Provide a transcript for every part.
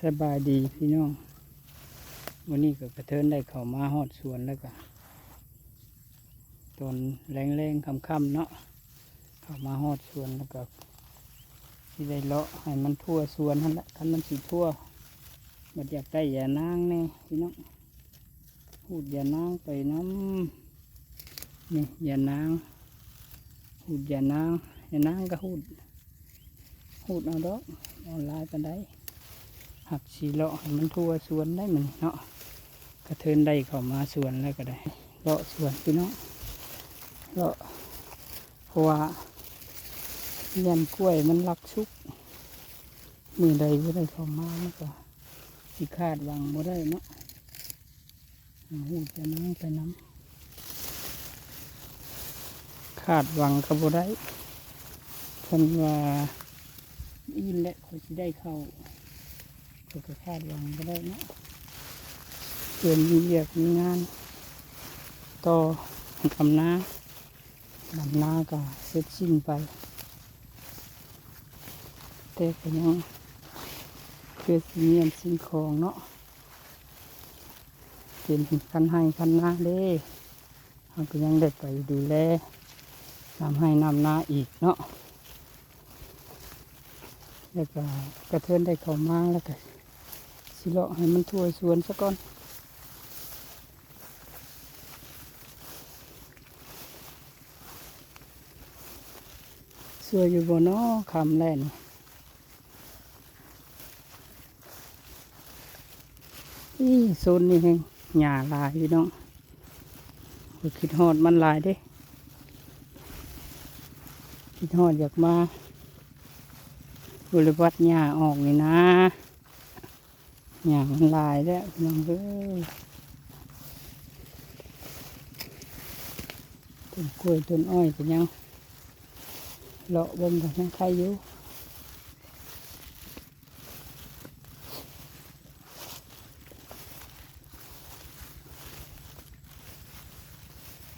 ສະບາຍດີພີ່ນ້ອງ, ມື້ນີ້ກໍກະເທີນໄດ້ເຂົ້າມາຮອດສວນແລ້ວກະ ຕອນແລງໆຄ່ຳໆເນາະ, ເຂົ້າມາຮອດສວນແລ້ວກໍຊິໄດ້ເລາະໃຫ້ມັນທົ່ວສວນຫັ້ນລະ. ຄັນມັນຊິທົ່ວ ບັດຢາກໄດ້ຢານາງແດ່ພີ່ນ້ອງ, ຮູດຢານາງໄປນຳ. ນີ້ຢານາງ, ຮູດຢານາງ, ຢານາງກໍຮູດ ຮູດເອົາດອກ, ບໍ່ຫຼາຍປານໃດ, ຫາກຊິເລາະໃຫ້ມັນທົ່ວສວນໄດ້ມື້ນີ້ເນາະ. ກະເທີນໄດ້ເຂົ້າມາສວນແລ້ວກໍໄດ້ ເລາະສວນພີ່ນ້ອງ, ເລາະ ເພາະວ່າຍານກ້ວຍມັນລັກສຸກ, ມື້ໃດບໍ່ໄດ້ເຂົ້າມາມັນກໍຊິຄາດຫວັງບໍ່ໄດ້ເນາະ. ອືມ ຮູ້ແຕ່ນາງໄປນຳ ຄາດຫວັງກໍບໍ່ໄດ້. ເພິ່ນວ່າ ອື່ນແຫຼະ ຂ້ອຍຊິໄດ້ເຂົ້າ, ຂ້ອຍກໍຄາດຫວັງບໍ່ໄດ້ເນາະ. ເພິ່ນມີວຽກມີງານຕໍ່ ດຳນາ, ດຳນາກໍເສັດສິ້ນໄປ, ແຕ່ກໍຍັງເພື່ອຊິມ້ຽນສິ່ງຂອງເນາະ. ເປັນຄັນໄຮ່ຄັນນາເດ້, ເຮົາກໍຍັງໄດ້ໄປດູແລນ້ຳໄຮ່ນ້ຳນາອີກເນາະ. ແລ້ວກໍກະເທີນໄດ້ເຂົ້າມາແລ້ວກໍຊິເລາະໃຫ້ມັນທົ່ວສວນຊະກ່ອນ. ສວຍຢູ່ບໍ່ນໍ ຄ່ຳແລ້ວນີ້. ອີ່ ໂຊນນີ້ແຮງຫຍ້າຫຼາຍພີ່ນ້ອງ, ຂ້ອຍຄິດຮອດມັນຫຼາຍເດ້, ຄິດຮອດຢາກມາ ບໍລິບັດຫຍ້າອອກນີ້ນາ. ຫຍ້າມັນຫຼາຍແລ້ວພີ່ນ້ອງເອີຍ. ຕົ້ນກ້ວຍຕົ້ນອ້ອຍກໍຍັງເລາະເບິ່ງກໍຍັງໄຄຢູ່.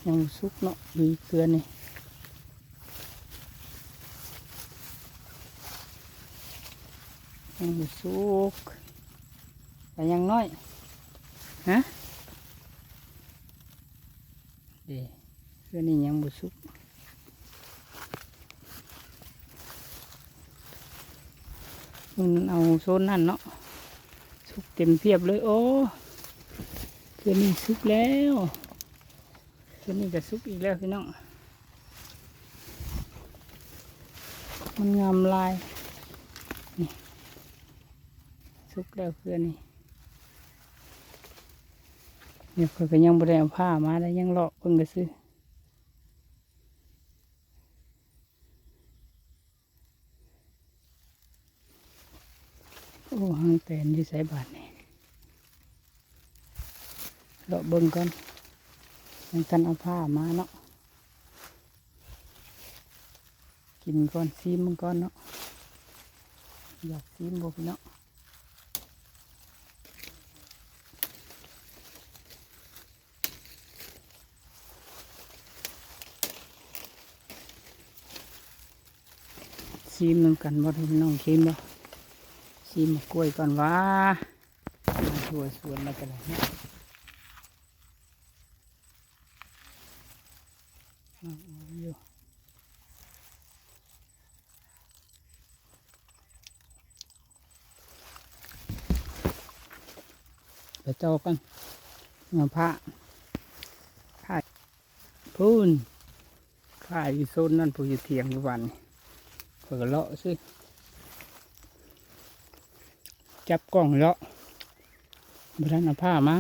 ຍັງບໍ່ສຸກເນາະ ບີເກືອນີ້ ຍັງບໍ່ສຸກ. ໄປຍັງນ້ອຍ ຮະ ເດ້ ເທື່ອນີ້ຍັງບໍ່ສຸກ. ມັນເອົາໂຊນນັ້ນເນາະ ສຸກເຕັມພຽບເລີຍ. ໂອ້ ເທື່ອນີ້ສຸກແລ້ວ, ເທື່ອນີ້ກໍສຸກອີກແລ້ວພີ່ນ້ອງ. ມັນງາມຫຼາຍ ນີ້ ສຸກແລ້ວເທື່ອນີ້. ນີ້ຂ້ອຍກໍຍັງບໍ່ໄດ້ເອົາພ້າມາໄດ໋, ຍັງເລາະເບິ່ງຊື່ໆ. ໂອ້ ຫາງແຕນຢູ່ໃສບາດນີ້? ເລາະເບິ່ງກ່ອນ, ຍັງທັນເອົາພ້າມາເນາະ. ກິນກ່ອນ ຊີມເບິ່ງກ່ອນເນາະ, ຢາກຊີມບໍ່ພີ່ນ້ອງ? ຊີມນຳກັນບໍ່ພີ່ນ້ອງ? ຊີມບໍ່? ຊີມໝາກກ້ວຍກ່ອນຫວາ. ມາທົ່ວສວນແລ້ວກໍໄດ້ເນາະ. ເອົາຢູ່. ໄປຕໍ່ກັນ ເອົາພ້າ ພ້າ ພຸ້ນ ພ້າຢູ່ໂຊນນັ້ນ ຜູ້ຢູ່ຖຽງຢູ່ບ້ານນີ້ ຂ້ອຍກໍເລາະຊື່ ຈັບກ້ອງເລາະ ບໍ່ທັນເອົາພ້າມາ.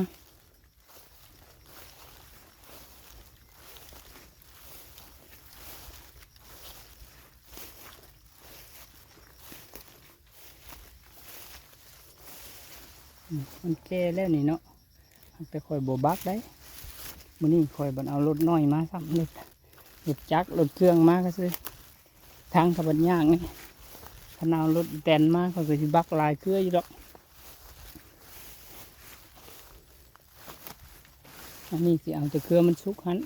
ອືມ ມັນແກ່ແລ້ວນີ້ເນາະ, ແຕ່ຂ້ອຍບໍ່ບັກໄດ໋. ມື້ນີ້ຂ້ອຍບັດເອົາລົດນ້ອຍມາຊ້ຳ, ລົດ ລົດຈັກ ລົດເຄື່ອງມາກະຊື່. ທາງກໍບັດຍາກນີ້, ຄັນເອົາລົດອີແຕນມາ ຂ້ອຍກໍຊິບັກຫຼາຍເຄືອຢູ່ດອກ. ອັນນີ້ຊິເອົາແຕ່ເຄືອມັນສຸກຫັ້ນ.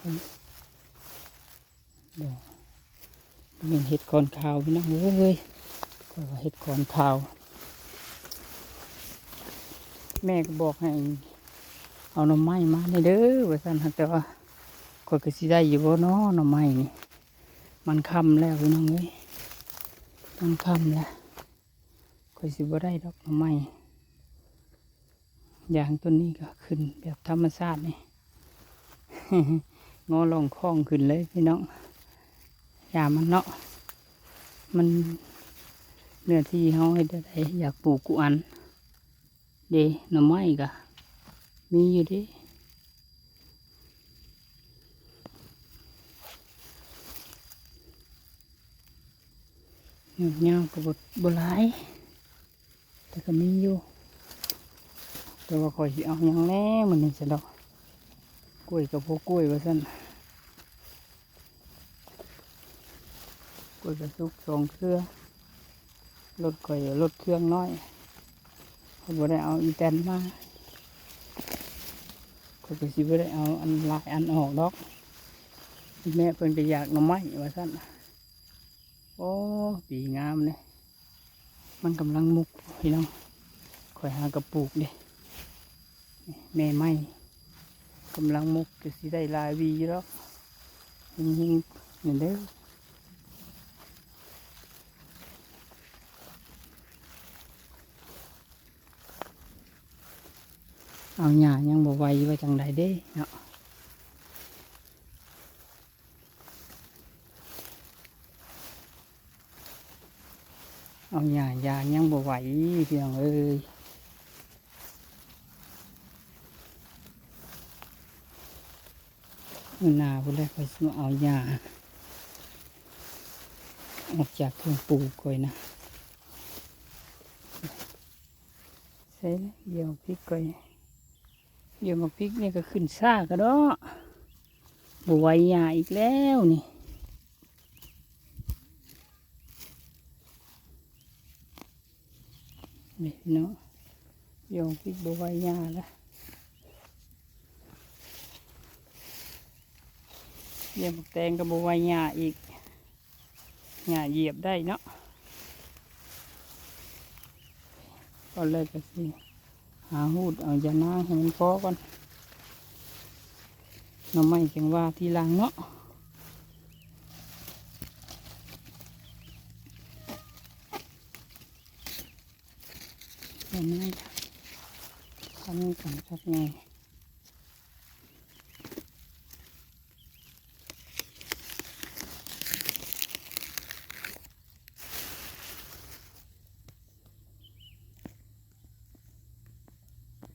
ບໍ່ ບໍ່ແມ່ນເຫັດຂອນຂາວພີ່ນ້ອງເອີຍ ຂ້ອຍວ່າເຫັດຂອນຂາວ. ແມ່ກໍບອກໃຫ້ເອົາໜໍ່ໄມ້ມາແດ່ເດີວ່າຊັ້ນ ແຕ່ວ່າຂ້ອຍກໍຊິໄດ້ຢູ່ບໍ່ນໍ ໜໍ່ໄມ້ນີ້? ມັນຄ່ຳແລ້ວພີ່ນ້ອງເອີຍ ມັນຄ່ຳແລ້ວ ຂ້ອຍຊິບໍ່ໄດ້ດອກໜໍ່ໄມ້. ຢາງຕົ້ນນີ້ກໍຂຶ້ນແບບທຳມະຊາດນີ້ ງໍລ່ອງຄ້ອງຂຶ້ນເລີຍພີ່ນ້ອງ. ຢາມັນເນາະ ມັນເນື້ອທີ່ເຮົາເຮັດແນວໃດ ຢາກປູກກູອັນເດ້. ໜໍ່ໄມ້ກໍມີຢູ່ເດ້ ຍອດຍາວກໍບໍ່ ບໍ່ຫຼາຍ ແຕ່ກໍມີຢູ່. ແຕ່ວ່າຂ້ອຍຊິເອົາຫຍັງແດ່ມື້ນີ້ຊັ້ນດອກ ກ້ວຍກໍບໍ່ກ້ວຍວ່າຊັ້ນ ກ້ວຍກໍສຸກສອງເຄືອ. ລົດຂ້ອຍລົດເຄື່ອງນ້ອຍ ຂ້ອຍບໍ່ໄດ້ເອົາອີ່ແຕນມາ ຂ້ອຍກໍຊິບໍ່ໄດ້ເອົາອັນຫຼາຍອັນອອກດອກ. ແມ່ເພິ່ນກໍຢາກໜໍ່ໄມ້ວ່າຊັ້ນ. ໂອ້ ປີງາມເດ້ ມັນກຳລັງມຸກພີ່ນ້ອງ. ຂ້ອຍຫາກະປູກເດ້ ແມ່ໄມ້ກຳລັງມຸກ ກໍຊິໄດ້ຫຼາຍຫວີຢູ່ດອກ ເຮັງໆ ນີ້ເດີ. ເອົາຫຍ້າຍັງບໍ່ໄຫວວ່າຈັ່ງໃດເດ້ເນາະ. ເອົາຫຍ້າຢາງຍັງບໍ່ໄຫວພີ່ນ້ອງເອີຍ. ມື້ໜ້າພຸ້ນແຫຼະ ຂ້ອຍຊິມາເອົາຫຍ້າອອກຈາກເຄື່ອງປູກຂ້ອຍນະ. ໃສ່ລະ ຫຍ້າພິກຂ້ອຍ ຫຍ້າໝາກພິກນີ້ກໍຂຶ້ນຊ້າກະເນາະ ບໍ່ໄຫວຫຍ້າອີກແລ້ວນີ້. ນີ້ເນາະ ຢອງພິກບໍ່ໄຫວຫຍ້າລະ ຢາໝາກແຕງກໍບໍ່ໄຫວຫຍ້າອີກ ຫຍ້າຢຽບໄດ້ເນາະ. ຕອນແລກກໍຊິຫາຮູດເອົາຢານາງໃຫ້ມັນພໍກ່ອນ ໜໍ່ໄມ້ຈັ່ງວ່າທີຫຼັງເນາະ. ເຫັນໄໝ? ຄັນກັນຄັກແນ່.